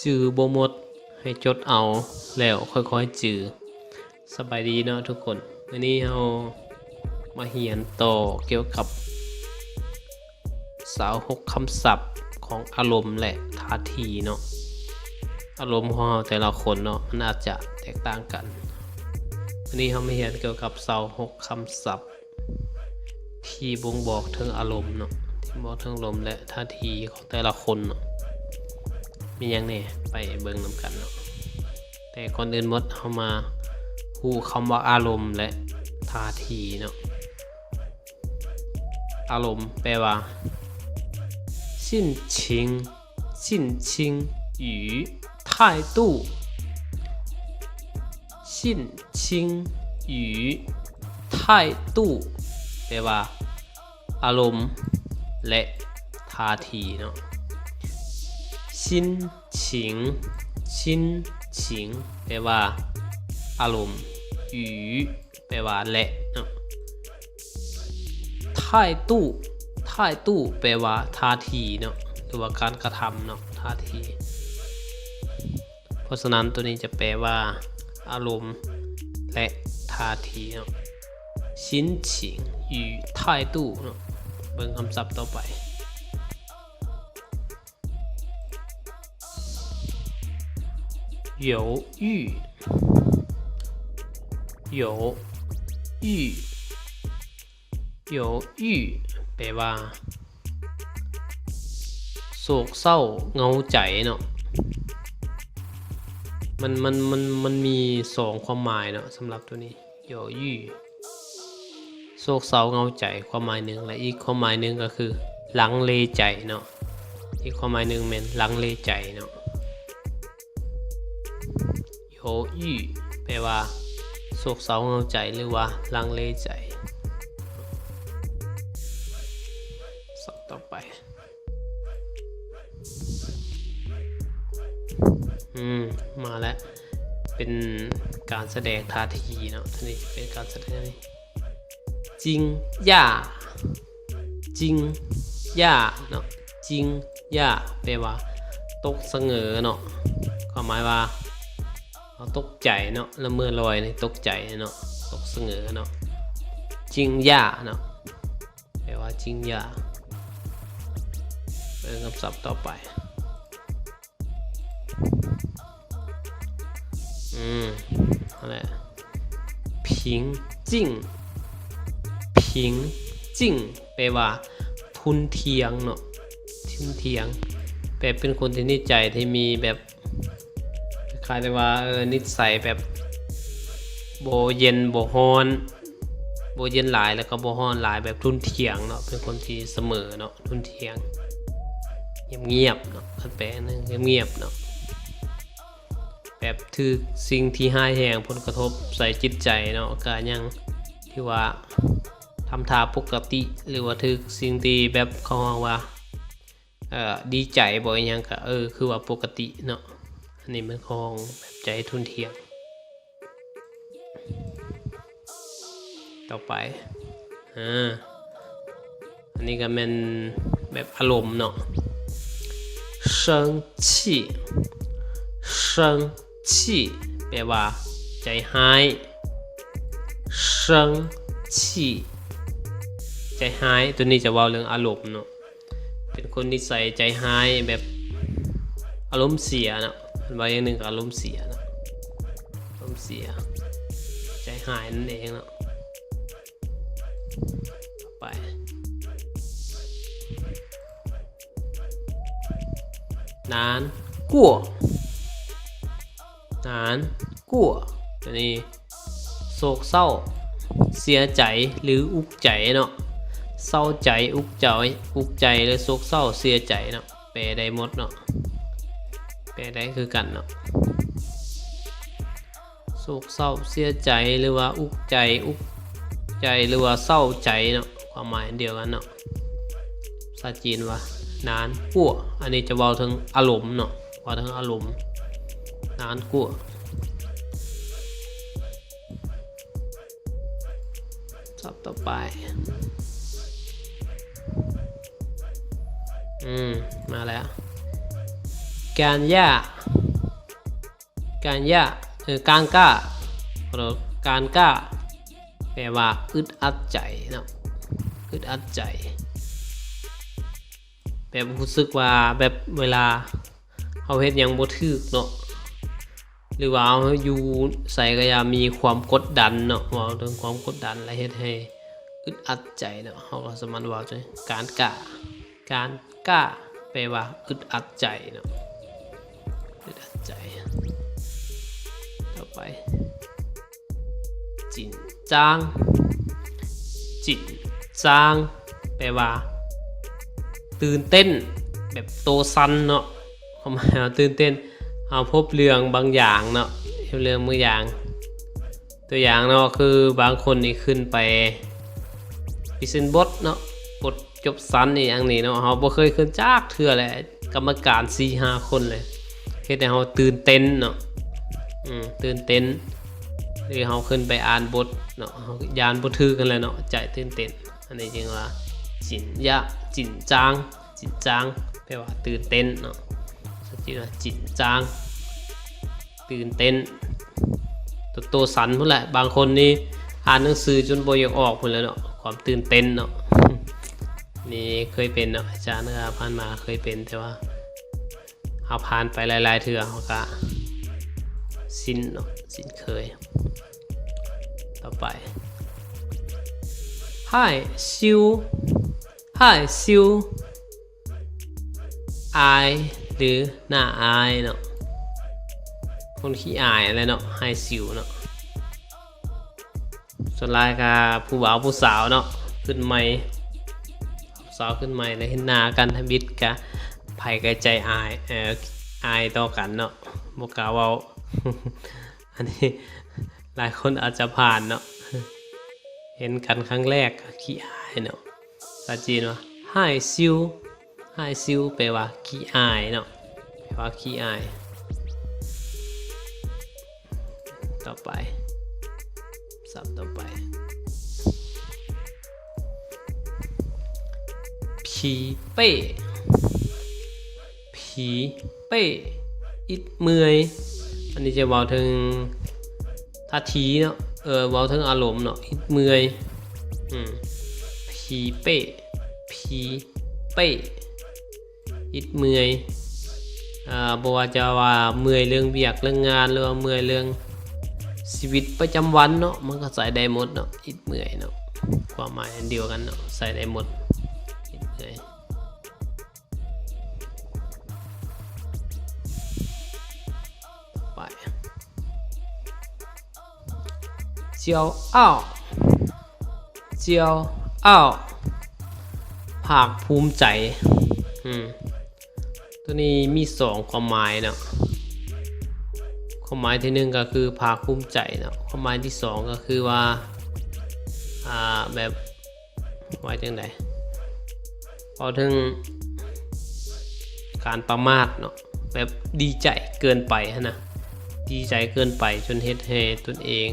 ຈື່ບໍ່ໝົດ ໃຫ້ຈົດເອົາ ແລ້ວຄ່ອຍໆຈື່. ສະບາຍດີເນາະທຸກຄົນ, ມື້ນີ້ເຮົາມາຮຽນຕໍ່ກ່ຽວກັບຊາວຫົກຄຳສັບຂອງອາລົມ ແລະ ທ່າທີເນາະ. ອາລົມຂອງເຮົາແຕ່ລະຄົນເນາະ ມັນອາດຈະແຕກຕ່າງກັນ. ມື້ນີ້ເຮົາມາຮຽນກ່ຽວກັບຊາວຫົກຄຳສັບ ທີ່ບົ່ງບອກເຖິງອາລົມເນາະ, ທີ່ບອກເຖິງອາລົມ ແລະ ທ່າທີຂອງແຕ່ລະຄົນເນາະ. ມີຫຍັງແດ່? ໄປເບິ່ງນຳກັນເນາະ. ແຕ່ກ່ອນອື່ນໝົດ ເຮົາມາຮູ້ຄຳວ່າອາລົມ ແລະ ທ່າທີເນາະ. ອາລົມແປວ່າ 心情 心情与态度 心情与态度 ແປວ່າ ອາລົມ ແລະ ທ່າທີເນາະ. 心情 心情 ແປວ່າ ອາລົມ 与 ແປວ່າ ແລະ ເນາະ. 态度 态度 ແປວ່າ ທ່າທີເນາະ ຫຼືວ່າ ການກະທຳເນາະ ທ່າທີ. ເພາະສະນັ້ນ ໂຕນີ້ຈະແປວ່າ ອາລົມ ແລະ ທ່າທີເນາະ. 心情与态度 ເນາະ. ເບິ່ງຄຳສັບຕໍ່ໄປ. 犹豫 犹豫 犹豫 ແປວ່າ ໂສກເສົ້າເຫງົາໃຈເນາະ. ມັນ ມັນ ມັນ ມັນມີສອງຄວາມໝາຍເນາະ ສຳລັບໂຕນີ້. 犹豫 ໂສກເສົ້າເຫງົາໃຈ ຄວາມໝາຍໜຶ່ງ ແລະ ອີກຄວາມໝາຍໜຶ່ງກໍຄື ລັງເລໃຈເນາະ. ອີກຄວາມໝາຍໜຶ່ງແມ່ນ ລັງເລໃຈເນາະ. 犹豫 ແປວ່າ ໂສກເສົ້າເຫງົາໃຈ ຫຼືວ່າ ລັງເລໃຈ. ສັບຕໍ່ໄປ. ອືມ ມາແລ້ວ ເປັນການສະແດງທ່າທີເນາະ, ໂຕນີ້ຈະເປັນການສະແດງຈິງຢາ ຈິງຢາເນາະ, ຈິງຢາແປວ່າຕົກສະເຫງີເນາະ, ຄວາມໝາຍວ່າເຮົາຕົກໃຈເນາະ, ລະເມີລອຍນີ້ຕົກໃຈເນາະ, ຕົກສະເຫງີເນາະ, ຈິງຢາເນາະ. ແປວ່າຈິງຢາ. ເບິ່ງຄຳສັບຕໍ່ໄປ. ອືມ ຫັ້ນແຫຼະ ພິງຈິງ ພິງຈິງ ແປວ່າທຸ່ນທ່ຽງເນາະ, ທຸ່ນທ່ຽງ ແປເປັນຄົນທີ່ນິດໃຈທີ່ມີແບບ ຄ້າຍໆ ແບບວ່າ ເອີ ນິດໄສແບບບໍ່ເຢັນບໍ່ຮ້ອນ, ບໍ່ເຢັນຫຼາຍ ແລ້ວກໍບໍ່ຮ້ອນຫຼາຍ, ແບບທຸ່ນທ່ຽງເນາະ, ເປັນຄົນທີ່ສະເໝີເນາະ, ທຸ່ນທ່ຽງ ງຽບໆ ເນາະ, ຄັນແປນະ ງຽບໆ ເນາະ, ແບບຖືກສິ່ງທີ່ຮ້າຍແຮງຜົນກະທົບໃສ່ຈິດໃຈເນາະ, ກໍຍັງຖືວ່າທຳທ່າປົກກະຕິ ຫຼືວ່າຖືກສິ່ງທີ່ແບບເຂົາເວົ້າວ່າ ເອີ ດີໃຈບໍ ອີ່ຫຍັງກະ ເອີ ຄືວ່າປົກກະຕິເນາະ. ອັນນີ້ແມ່ນຂອງແບບໃຈທຸ່ນທ່ຽງ. ຕໍ່ໄປ ອາ ອັນນີ້ກະແມ່ນແບບອາລົມເນາະ, ເຊິງຊີ້ ເຊິງ ຊີ້ ແປວ່າໃຈຮ້າຍ, ເຊິງຊີ້ ໃຈຮ້າຍ. ໂຕນີ້ຈະເວົ້າເລື່ອງອາລົມເນາະ, ເປັນຄົນນິໄສໃຈຮ້າຍ ແບບອາລົມເສຍເນາະ, ເວົ້າຢ່າງໜຶ່ງກໍອາລົມເສຍເນາະ, ອາລົມເສຍ ໃຈຮ້າຍນັ້ນເອງເນາະ. ຕໍ່ໄປ ນານກົວ ນານກົວ ອັນນີ້ໂສກເສົ້າ ເສຍໃຈ ຫຼື ອຸກໃຈເນາະ, ເສົ້າໃຈ ອຸກໃຈ ອຸກໃຈ ຫຼື ໂສກເສົ້າ ເສຍໃຈເນາະ, ແປໄດ້ໝົດເນາະ, ແປໄດ້ຄືກັນເນາະ. ໂສກເສົ້າເສຍໃຈ ຫຼືວ່າອຸກໃຈ ອຸກໃຈ ຫຼືວ່າເສົ້າໃຈເນາະ, ຄວາມໝາຍອັນດຽວກັນເນາະ. ພາສາຈີນວ່າ ນານກົວ ອັນນີ້ຈະເວົ້າເຖິງອາລົມເນາະ, ເວົ້າເຖິງອາລົມ ນານກົວ. ສັບຕໍ່ໄປ ອືມ ມາແລ້ວ ການຢາ ການຢາ ເອີ ການກ້າ ການກ້າ ແປວ່າອຶດອັດໃຈເນາະ ອຶດອັດໃຈ ແບບຮູ້ສຶກວ່າແບບເວລາເຮົາເຮັດຫຍັງບໍ່ຖືກເນາະ ຫຼືວ່າເຮົາຢູ່ໃສກໍຢ່າມີຄວາມກົດດັນເນາະ ເວົ້າເຖິງຄວາມກົດດັນ ແລະ ເຮັດໃຫ້ອຶດອັດໃຈເນາະ ເຮົາກໍສາມາດເວົ້າເຖິງການກ້າ ການກ້າ ແປວ່າອຶດອັດໃຈເນາະ ອຶດອັດໃຈ. ຕໍ່ໄປ ຈິນຈາງ ຈິນຈາງ ແປວ່າຕື່ນເຕັ້ນ ແບບໂຕສັ່ນເນາະ ຄວາມໝາຍວ່າຕື່ນເຕັ້ນ ເຮົາພົບເລື່ອງບາງຢ່າງເນາະ ເຮັດເລື່ອງບາງຢ່າງ ຕົວຢ່າງເນາະ ຄືບາງຄົນນີ້ຂຶ້ນໄປພຣີເຊັນບົດເນາະ ບົດຈົບຊັ້ນອີ່ຫຍັງນີ້ເນາະ ເຮົາບໍ່ເຄີຍຂຶ້ນຈັກເທື່ອແຫຼະ ກຳມະການສີ່ຫ້າຄົນເລີຍ ເຮັດໃຫ້ເຮົາຕື່ນເຕັ້ນເນາະ ອືມ ຕື່ນເຕັ້ນ ຫຼືເຮົາຂຶ້ນໄປອ່ານບົດເນາະ ເຮົາຢ້ານບໍ່ຖືກຫັ້ນແຫຼະເນາະ ໃຈຕື່ນເຕັ້ນ ອັນນີ້ຈຶ່ງວ່າ ຈິນຢາ ຈິນຈາງ ຈິນຈາງ ແປວ່າຕື່ນເຕັ້ນເນາະ ພາສາຈີນວ່າຈິນຈາງ ຕື່ນເຕັ້ນ ໂຕ ໂຕສັ່ນພຸ້ນແຫຼະ ບາງຄົນນີ້ອ່ານໜັງສືຈົນບໍ່ຢາກອອກພຸ້ນແຫຼະເນາະ ຄວາມຕື່ນເຕັ້ນເນາະ ນີ້ເຄີຍເປັນເນາະ ອາຈານກໍຜ່ານມາເຄີຍເປັນ ແຕ່ວ່າເຮົາຜ່ານໄປຫຼາຍໆເທື່ອ ເຮົາກໍຊິນເນາະ ຊິນເຄີຍ. ຕໍ່ໄປ 害羞 害羞 ອາຍ ຫຼື ໜ້າອາຍເນາະ ຄົນຂີ້ອາຍຫັ້ນແຫຼະເນາະ 害羞ເນາະ ສ່ວນຫຼາຍກໍຜູ້ບ່າວຜູ້ສາວເນາະ ຂຶ້ນໃໝ່ ຜູ້ສາວຂຶ້ນໃໝ່ ແລ້ວເຫັນໜ້າກັນທຳອິດ ກະໃຜກໍໃຈອາຍ ເອີ ອາຍຕໍ່ກັນເນາະ ບໍ່ກ້າເວົ້າ ອັນນີ້ຫຼາຍຄົນອາດຈະຜ່ານເນາະ ເຫັນກັນຄັ້ງແລກກໍຂີ້ອາຍເນາະ ພາສາຈີນວ່າ 害羞 害羞 ແປວ່າຂີ້ອາຍເນາະ ແປວ່າຂີ້ອາຍ. ຕໍ່ໄປ ສັບຕໍ່ໄປ 疲惫 疲惫 ອິດເມື່ອຍ ອັນນີ້ຈະເວົ້າເຖິງທ່າທີເນາະ ເອີ ເວົ້າເຖິງອາລົມເນາະ ອິດເມື່ອຍ ອືມ 疲惫 疲惫 ອິດເມື່ອຍ ເອີ ບໍ່ວ່າຈະວ່າເມື່ອຍເລື່ອງວຽກເລື່ອງງານ ຫຼືວ່າເມື່ອຍເລື່ອງຊີວິດປະຈຳວັນເນາະ ມັນກໍໃຊ້ໄດ້ໝົດເນາະ ອິດເມື່ອຍເນາະ ຄວາມໝາຍອັນດຽວກັນເນາະ ໃຊ້ໄດ້ໝົດ ອິດເມື່ອຍ. ไป 骄傲 骄傲 ພາກພູມໃຈ ອືມ ຕົວນີ້ມີສອງຄວາມໝາຍເນາະ ຄວາມໝາຍທີໜຶ່ງກໍຄືພາກພູມໃຈເນາະ ຄວາມໝາຍທີສອງກໍຄືວ່າ ອ່າ ແບບ ວ່າຈັ່ງໃດ ເວົ້າເຖິງການປະໝາດເນາະ ແບບດີໃຈເກີນໄປຫັ້ນນະ ດີໃຈເກີນໄປຈົນເຮັດໃຫ້ຕົນເອງ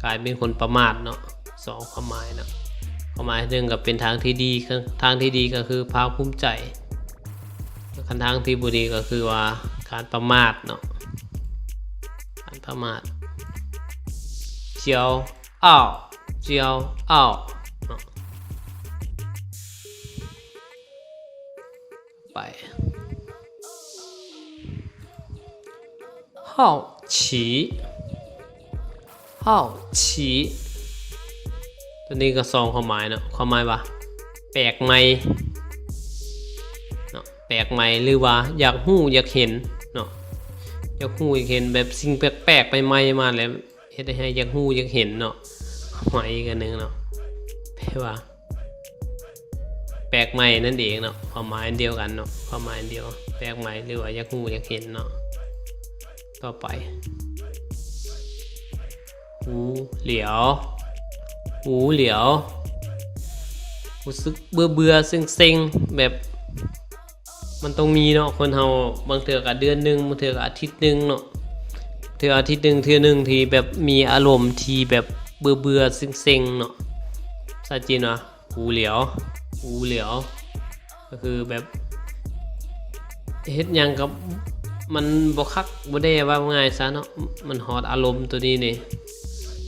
ກາຍເປັນຄົນປະໝາດເນາະ ສອງຄວາມໝາຍເນາະ ຄວາມໝາຍໜຶ່ງກໍເປັນທາງທີ່ດີ ທາງທີ່ດີກໍຄືພາກພູມໃຈ ຄັນທາງທີ່ບໍ່ດີກໍຄືວ່າການປະໝາດເນາະ ການປະໝາດ ເຈົ້າ ອ້າວ ເຈົ້າ ອ້າວ ເນາະ ໄປ 好奇 好奇 ຕົວນີ້ກໍສອງຄວາມໝາຍເນາະ ຄວາມໝາຍວ່າແປກໃໝ່ເນາະ ແປກໃໝ່ ຫຼືວ່າຢາກຮູ້ຢາກເຫັນເນາະ ຢາກຮູ້ຢາກເຫັນແບບສິ່ງແປກໆໃໝ່ໆມາແລ້ວ ເຮັດໃຫ້ຢາກຮູ້ຢາກເຫັນເນາະ ຄວາມໝາຍອີກອັນໜຶ່ງເນາະ ແປວ່າແປກໃໝ່ນັ້ນເອງເນາະ ຄວາມໝາຍອັນດຽວກັນເນາະ ຄວາມໝາຍອັນດຽວ ແປກໃໝ່ ຫຼືວ່າຢາກຮູ້ຢາກເຫັນເນາະ ຕໍ່ໄປ 无聊 无聊 ຮູ້ສຶກເບື່ອໆເຊັງໆ ແບບ ມັນຕ້ອງມີເນາະ ຄົນເຮົາ ບາງເທື່ອກໍເດືອນໜຶ່ງ ບາງເທື່ອກໍອາທິດໜຶ່ງເນາະ ເທື່ອອາທິດໜຶ່ງເທື່ອໜຶ່ງທີ່ແບບມີອາລົມທີ່ແບບເບື່ອໆເຊັງໆເນາະ ພາສາຈີນວ່າ 无聊 无聊 ກໍຄືແບບເຮັດຫຍັງກໍ ມັນບໍ່ຄັກບໍ່ແດ່ ເວົ້າງ່າຍຊະເນາະ. ມັນຮອດອາລົມໂຕນີ້ນີ້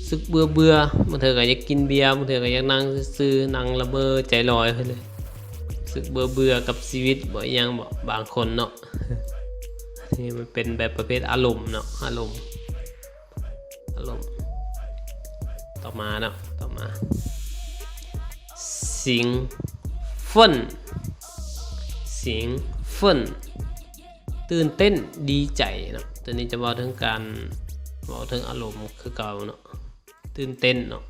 ຮູ້ສຶກເບື່ອໆ, ບາງເທື່ອກໍຢາກກິນເບຍ, ບາງເທື່ອກໍຢາກນັ່ງຊື່ໆ, ນັ່ງລະເມີໃຈລອຍໄປເລີຍ. ຮູ້ສຶກເບື່ອໆກັບຊີວິດບໍ ອີ່ຫຍັງບໍ ບາງຄົນເນາະ. ນີ້ມັນເປັນແບບປະເພດອາລົມເນາະ, ອາລົມ ອາລົມ. ຕໍ່ມາເນາະ, ຕໍ່ມາ ສິງເຟິນ ສິງເຟິນ ຕື່ນເຕັ້ນ ດີໃຈເນາະ. ໂຕນີ້ຈະເວົ້າເຖິງການ ເວົ້າເຖິງອາລົມຄືເກົ່າເນາະ, ຕື່ນເຕັ້ນເນາະ.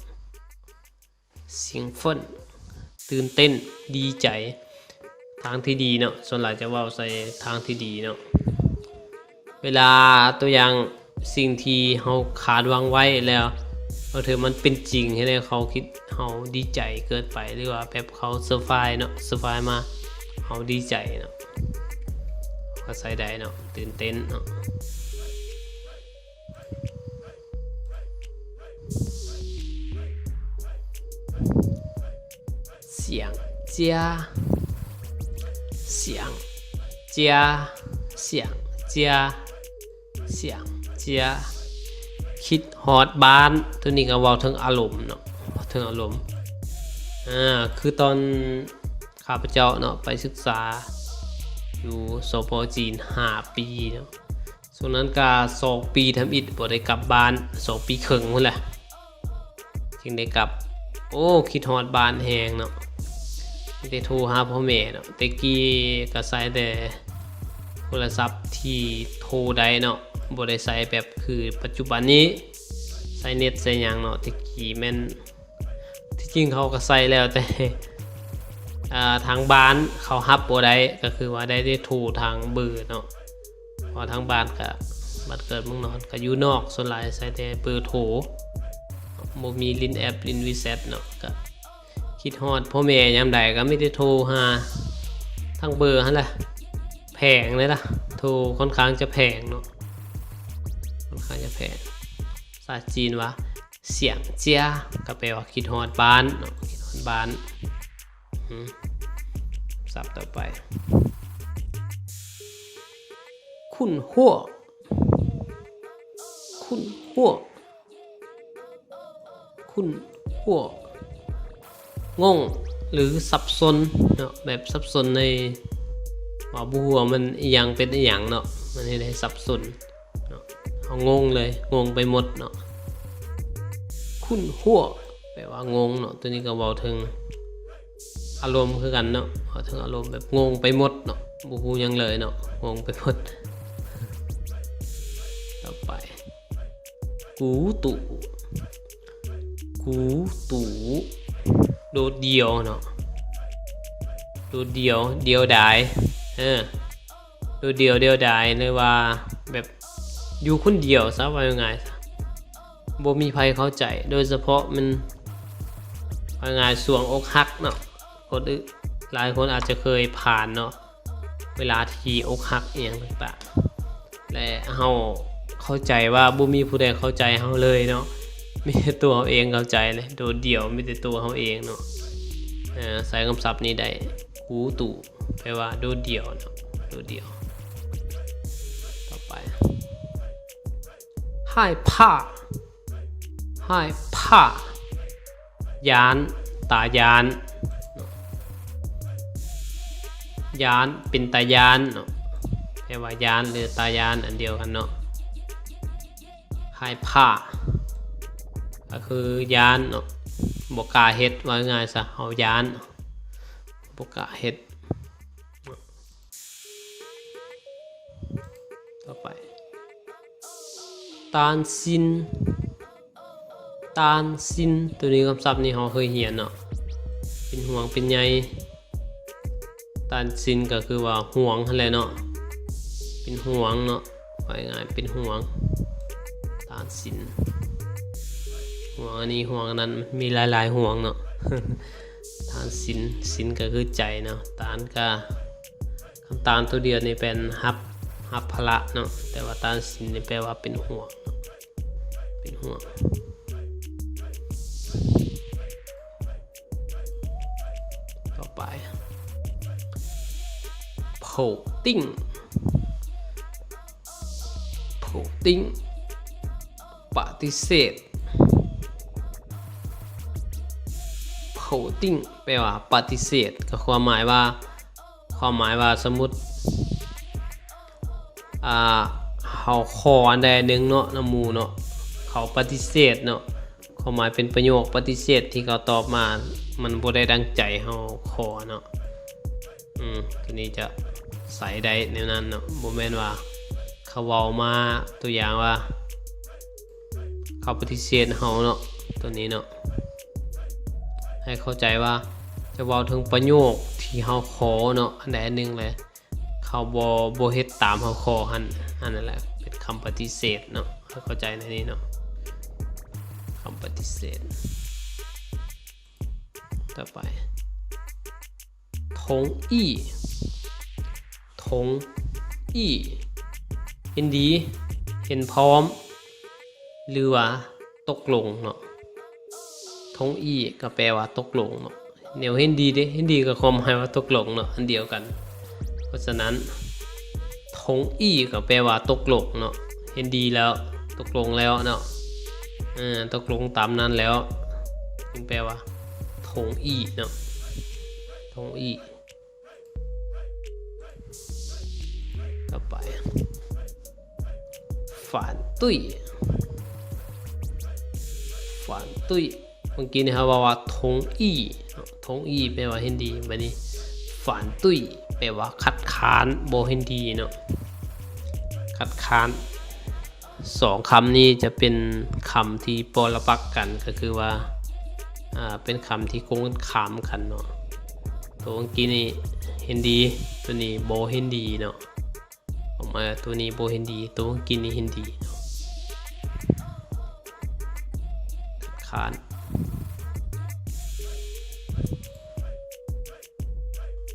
ສິງເຟິນ ຕື່ນເຕັ້ນ ດີໃຈ. ທາງທີ່ດີເນາະ, ສ່ວນຫຼາຍຈະເວົ້າໃສ່ທາງທີ່ດີເນາະ. ເວລາ ຕົວຢ່າງ ສິ່ງທີ່ເຮົາຄາດຫວັງໄວ້ແລ້ວ ບາງເທື່ອມັນເປັນຈິງ, ເຮັດໃຫ້ເຮົາຄິດ ເຮົາດີໃຈເກີນໄປ ຫຼືວ່າແບບເຮົາເຊີໄພຣສ໌ເນາະ, ເຊີໄພຣສ໌ມາ ເຮົາດີໃຈເນາະ, ກໍໃຊ້ໄດ້ເນາະ, ຕື່ນເຕັ້ນເນາະ. ສຽງເຈ້ຍ ສຽງເຈ້ຍ ສຽງເຈ້ຍ ສຽງເຈ້ຍ ຄິດຮອດບ້ານ. ໂຕນີ້ກໍເວົ້າເຖິງອາລົມເນາະ, ເວົ້າເຖິງອາລົມ. ອາ ຄືຕອນຂ້າພະເຈົ້າເນາະ ໄປສຶກສາຢູ່ ສປ ຈີນ ຫ້າປີເນາະ. ຊ່ວງນັ້ນກະສອງປີທຳອິດ ບໍ່ໄດ້ກັບບ້ານ, ສອງປີເຄິ່ງພຸ້ນແຫຼະ ຈຶ່ງໄດ້ກັບ. ໂອ້ ຄິດຮອດບ້ານແຮງເນາະ, ມີແຕ່ໂທຫາພໍ່ແມ່ເນາະ. ແຕ່ກີ້ກະໃຊ້ແຕ່ໂທລະສັບທີ່ໂທໄດ້ເນາະ, ບໍ່ໄດ້ໃຊ້ແບບຄືປັດຈຸບັນນີ້ ໃຊ້ເນັດໃຊ້ຫຍັງເນາະ. ແຕ່ກີ້ແມ່ນ ທີ່ຈິງເຂົາກໍໃຊ້ແລ້ວແຕ່ ອ່າ ທາງບ້ານເຂົາຮັບບໍ່ໄດ້, ກໍຄືວ່າໄດ້ແຕ່ໂທທາງເບີເນາະ. ເພາະທາງບ້ານກໍ ບ້ານເກີດເມືອງນອນກໍຢູ່ນອກ, ສ່ວນຫຼາຍໃຊ້ແຕ່ເບີໂທ, ບໍ່ມີຫຼິ້ນແອັບ ຫຼິ້ນວີແຊັດເນາະ. ກໍຄິດຮອດພໍ່ແມ່ຍາມໃດກໍມີແຕ່ໂທຫາທາງເບີຫັ້ນແຫຼະ, ແພງເລີຍລະ, ໂທຂ້ອນຂ້າງຈະແພງເນາະ, ຂ້ອນຂ້າງຈະແພງ. ພາສາຈີນວ່າ ສຽງເຈ້ຍ ກໍແປວ່າຄິດຮອດບ້ານເນາະ, ຄິດຮອດບ້ານ. ອືມ ສັບຕໍ່ໄປ ຂຸ້ນຮົ້ວ ຂຸ້ນຮົ້ວ ຂຸ້ນຮົ້ວ ງົງ ຫຼື ສັບສົນເນາະ, ແບບສັບສົນໃນວ່າບໍ່ຮູ້ວ່າມັນອີ່ຫຍັງເປັນອີ່ຫຍັງເນາະ, ມັນເຮັດໃຫ້ສັບສົນເນາະ, ເຮົາງົງເລີຍ, ງົງໄປໝົດເນາະ. ຂຸ້ນຮົ້ວ ແປວ່າງົງເນາະ, ໂຕນີ້ກໍເວົ້າເຖິງອາລົມຄືກັນເນາະ, ເວົ້າເຖິງອາລົມແບບງົງໄປໝົດເນາະ, ບໍ່ຮູ້ຫຍັງເລີຍເນາະ, ງົງໄປໝົດ. ຕໍ່ໄປ ກູຕູ ກູຕູ ໂດດດ່ຽວເນາະ, ໂດດດ່ຽວ ດ່ຽວດາຍ, ເອີ ໂດດດ່ຽວ ດ່ຽວດາຍ ຫຼືວ່າແບບຢູ່ຄົນດຽວຊະ ເວົ້າງ່າຍໆ ບໍ່ມີໃຜເຂົ້າໃຈ. ໂດຍສະເພາະມັນ ເວົ້າງ່າຍໆ ຊ່ວງອົກຫັກເນາະ, ຄົນອື່ນ ຫຼາຍຄົນອາດຈະເຄີຍຜ່ານເນາະ ເວລາທີ່ອົກຫັກອີ່ຫຍັງຕ່າງໆ ແລະ ເຮົາເຂົ້າໃຈວ່າບໍ່ມີຜູ້ໃດເຂົ້າໃຈເຮົາເລີຍເນາະ, ມີແຕ່ຕົວເຮົາເອງເຂົ້າໃຈເລີຍ, ໂດດດ່ຽວ ມີແຕ່ຕົວເຮົາເອງເນາະ. ເອີ ໃຊ້ຄຳສັບນີ້ໄດ້ ກູຕູ ແປວ່າໂດດດ່ຽວເນາະ, ໂດດດ່ຽວ. ຕໍ່ໄປ ຫາຍພ້າ ຫາຍພ້າ ຢ້ານ ຕາຢ້ານເນາະ, ຢ້ານ ເປັນຕາຢ້ານເນາະ, ແປວ່າຢ້ານ ຫຼື ຕາຢ້ານ ອັນດຽວກັນເນາະ. ຫາຍພ້າ ກໍຄືຢ້ານເນາະ, ບໍ່ກ້າເຮັດ, ເວົ້າງ່າຍຊະ ເຮົາຢ້ານ ບໍ່ກ້າເຮັດ. ຕໍ່ໄປ ຕານຊິນ ຕານຊິນ ໂຕນີ້ຄຳສັບນີ້ເຮົາເຄີຍຮຽນເນາະ, ເປັນຫ່ວງເປັນໃຍ. ຕານຊິນກໍຄືວ່າຫ່ວງຫັ້ນແຫຼະເນາະ, ເປັນຫ່ວງເນາະ, ເວົ້າງ່າຍໆ ເປັນຫ່ວງ. ຕານຊິນ ຫ່ວງອັນນີ້ຫ່ວງອັນນັ້ນ, ມີຫຼາຍໆຫ່ວງເນາະ. ຕານຊິນ ຊິນກໍຄືໃຈເນາະ, ຕານກໍ ຄຳຕານຕົວດຽວນີ້ແປວ່າຮັບ ຮັບພາລະເນາະ, ແຕ່ວ່າຕານຊິນນີ້ແປວ່າເປັນຫ່ວງເນາະ, ເປັນຫ່ວງ. ຕໍ່ໄປ ໂພຕິ້ງ ໂພ ຕິງ ປະຕິເສດ. ເພົາຕິງ ແປວ່າປະຕິເສດ ກໍຄວາມໝາຍວ່າ ຄວາມໝາຍວ່າ ສົມມຸດ ອ່າ ເຮົາຂໍອັນໃດອັນໜຶ່ງເນາະ ນຳໝູ່ເນາະ ເຂົາປະຕິເສດເນາະ ຄວາມໝາຍເປັນປະໂຫຍກປະຕິເສດທີ່ເຂົາຕອບມາ ມັນບໍ່ໄດ້ດັ່ງໃຈເຮົາຂໍເນາະ. ອືມ ໂຕນີ້ຈະໃຊ້ໄດ້ແນວນັ້ນເນາະ ບໍ່ແມ່ນວ່າເຂົາເວົ້າມາ ຕົວຢ່າງວ່າ ເຂົາປະຕິເສດເຮົາເນາະ ໂຕນີ້ເນາະ ໃຫ້ເຂົ້າໃຈວ່າຈະເວົ້າເຖິງປະໂຫຍກທີ່ເຮົາຂໍເນາະ ອັນໃດອັນໜຶ່ງແຫຼະ ເຂົາບໍ່ ບໍ່ເຮັດຕາມເຮົາຂໍຫັ້ນ ອັນນັ້ນແຫຼະເປັນຄຳປະຕິເສດເນາະ ໃຫ້ເຂົ້າໃຈໃນນີ້ເນາະ ຄຳປະຕິເສດ. ຕໍ່ໄປ 同意 同意 ເຫັນດີ ເຫັນພ້ອມ ຫຼືວ່າຕົກລົງເນາະ. 同意 ກໍແປວ່າຕົກລົງເນາະ ແນວເຫັນດີເດ້ ເຫັນດີກໍຄວາມໝາຍວ່າຕົກລົງເນາະ ອັນດຽວກັນ. ເພາະສະນັ້ນ 同意 ກໍແປວ່າຕົກລົງເນາະ ເຫັນດີແລ້ວ ຕົກລົງແລ້ວເນາະ ເອີ ຕົກລົງຕາມນັ້ນແລ້ວ ຈຶ່ງແປວ່າ 同意 ເນາະ 同意. ຕໍ່ໄປ 反对 反对 ເມື່ອກີ້ນີ້ເຮົາເວົ້າວ່າ 同意 同意 ແປວ່າເຫັນດີ ບາດນີ້ 反对 ແປວ່າຄັດຄ້ານ ບໍ່ເຫັນດີເນາະ ຄັດຄ້ານ. ສອງຄຳນີ້ຈະເປັນຄຳທີ່ປໍລະປັກກັນ ກໍຄືວ່າ ອ່າ ເປັນຄຳທີ່ກົງກັນຂ້າມກັນເນາະ. ໂຕເມື່ອກີ້ນີ້ເຫັນດີ ໂຕນີ້ບໍ່ເຫັນດີເນາະ ອອກມາ ໂຕນີ້ບໍ່ເຫັນດີ ໂຕເມື່ອກີ້ນີ້ເຫັນດີເນາະ ຄັດຄ້ານ.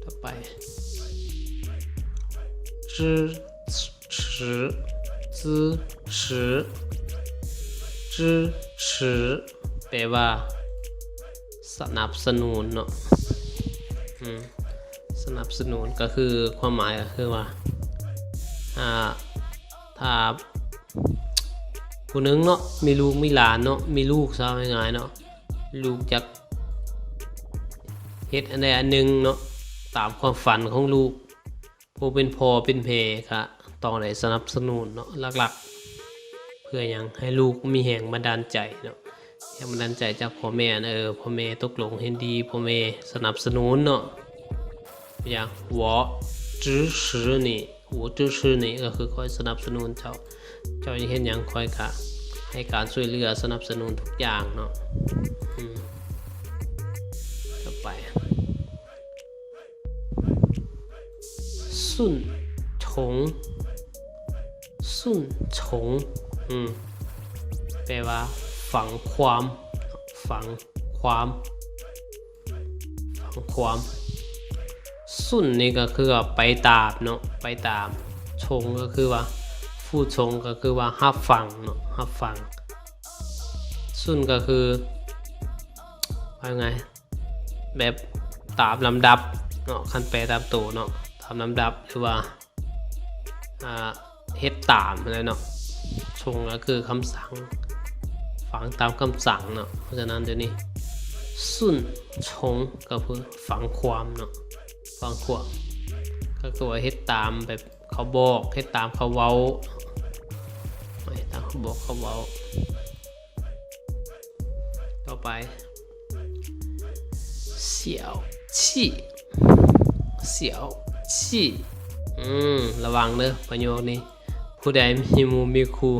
ຕໍ່ໄປ 支 持 支 持 支 持 ແປວ່າສະໜັບສະໜູນເນາະ ອືມ ສະໜັບສະໜູນ ກໍຄືຄວາມໝາຍກໍຄືວ່າ ອ່າ ຖ້າຜູ້ໜຶ່ງເນາະ ມີລູກມີຫຼານເນາະ ມີລູກ ເວົ້າງ່າຍໆເນາະ ລູກຢາກເຮັດອັນໃດອັນໜຶ່ງເນາະ ຕາມຄວາມຝັນຂອງລູກ ຜູ້ເປັນພໍ່ເປັນແມ່ກະຕ້ອງໄດ້ສະໜັບສະໜູນເນາະ ຫຼັກໆ ເພື່ອຫຍັງ? ໃຫ້ລູກມີແຮງບັນດານໃຈເນາະ ແຮງບັນດານໃຈຈາກພໍ່ແມ່ ເອີ ພໍ່ແມ່ຕົກລົງເຫັນດີ ພໍ່ແມ່ສະໜັບສະໜູນເນາະ ຢ່າງ 我支持你 我支持你 ກໍຄືຂ້ອຍສະໜັບສະໜູນເຈົ້າ ເຈົ້າຢາກເຮັດຫຍັງ ຂ້ອຍກະໃຫ້ການຊ່ວຍເຫຼືອ ສະໜັບສະໜູນທຸກຢ່າງເນາະ ອືມ ຕໍ່ໄປ 顺从 顺从 ອືມ ແປວ່າຟັງຄວາມ ຟັງຄວາມ ຟັງຄວາມ. 顺 ນີ້ກໍຄືວ່າໄປຕາມເນາະ ໄປຕາມ. 从 ກໍຄືວ່າ 服从 ກໍຄືວ່າຮັບຟັງເນາະ ຮັບຟັງ. 顺 ກໍຄື ວ່າໄງ ແບບຕາມລຳດັບເນາະ ຄັນແປຕາມໂຕເນາະ ຕາມລຳດັບ ຫຼືວ່າ ອ່າ ເຮັດຕາມຫັ້ນແຫຼະເນາະ. 从 ກໍຄືຄຳສັ່ງ ຟັງຕາມຄຳສັ່ງເນາະ. ເພາະສະນັ້ນ ໂຕນີ້ 顺从 ກໍຄືຟັງຄວາມເນາະ ຟັງຄວາມ ກໍຄືວ່າເຮັດຕາມແບບເຂົາບອກ ເຮັດຕາມເຂົາເວົ້າ ເຮັດຕາມເຂົາບອກເຂົາເວົ້າ. ຕໍ່ໄປ 小气 小气 ອືມ ລະວັງເດີ ປະໂຫຍກນີ້ ຜູ້ໃດມີໝູ່ມີຄູ່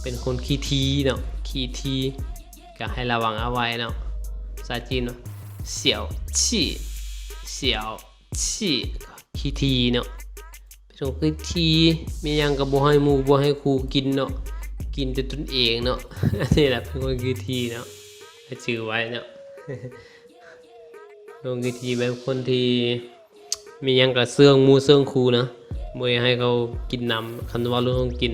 ເປັນຄົນຂີ້ຖີ່ເນາະ ຂີ້ຖີ່ ກໍໃຫ້ລະວັງເອົາໄວ້ເນາະ. ພາສາຈີນເນາະ 小气 小 气 ຂີ້ຖີ່ເນາະ ເປັນຄົນຂີ້ຖີ່ ມີຫຍັງກໍບໍ່ໃຫ້ໝູ່ບໍ່ໃຫ້ຄູ່ກິນເນາະ ກິນແຕ່ຕົນເອງເນາະ. ອັນນີ້ແຫຼະເປັນຄົນຂີ້ຖີ່ເນາະ ໃຫ້ຈື່ໄວ້ເນາະ. ຄົນຂີ້ຖີ່ແບບຄົນທີ່ມີຫຍັງກໍເຊື່ອງໝູ່ເຊື່ອງຄູ່ນະ ບໍ່ຢາກໃຫ້ເຂົາກິນນຳ. ຄັນເວົ້າເລື່ອງຂອງກິນ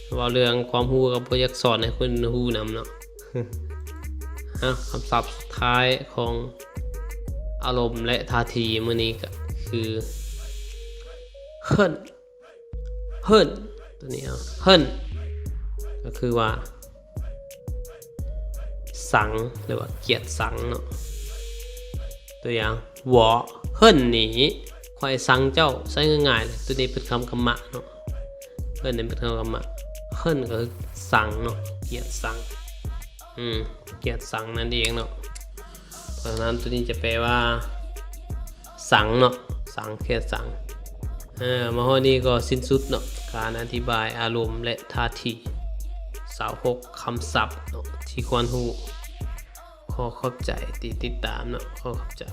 ເວົ້າເລື່ອງຄວາມຮູ້ກໍບໍ່ຢາກສອນໃຫ້ຄົນຮູ້ນຳເນາະ. ອາ ຄຳສັບສຸດທ້າຍຂອງ ອາລົມ ແລະ ທ່າທີມື້ນີ້ກໍຄື 恨 恨 ໂຕ ຕົວນີ້ເອົາ ເຮີ້ນ ກໍຄືວ່າ ຊັງ ຫຼືວ່າກຽດຊັງເນາະ. ຕົວຢ່າງ 我恨你 ຂ້ອຍຊັງເຈົ້າ. ໃຊ້ງ່າຍໆເລີຍ ຕົວນີ້ເປັນຄຳກຳມະເນາະ. ເຮີ້ນນີ້ເປັນຄຳກຳມະ 恨 ກໍຄືຊັງເນາະ ກຽດຊັງ ອືມ ກຽດຊັງນັ້ນເອງເນາະ. ເພາະສະນັ້ນ ຕົວນີ້ຈະແປວ່າ ຊັງເນາະ ຊັງ ກຽດຊັງ. ເອີ ມາຮອດນີ້ກໍສິ້ນສຸດເນາະ ການອະທິບາຍອາລົມ ແລະ ທ່າທີ ຊາວຫົກຄຳສັບເນາະ ທີ່ຄວນຮູ້. ຂໍຂອບໃຈທີ່ຕິດຕາມເນາະ ຂໍຂອບໃຈ.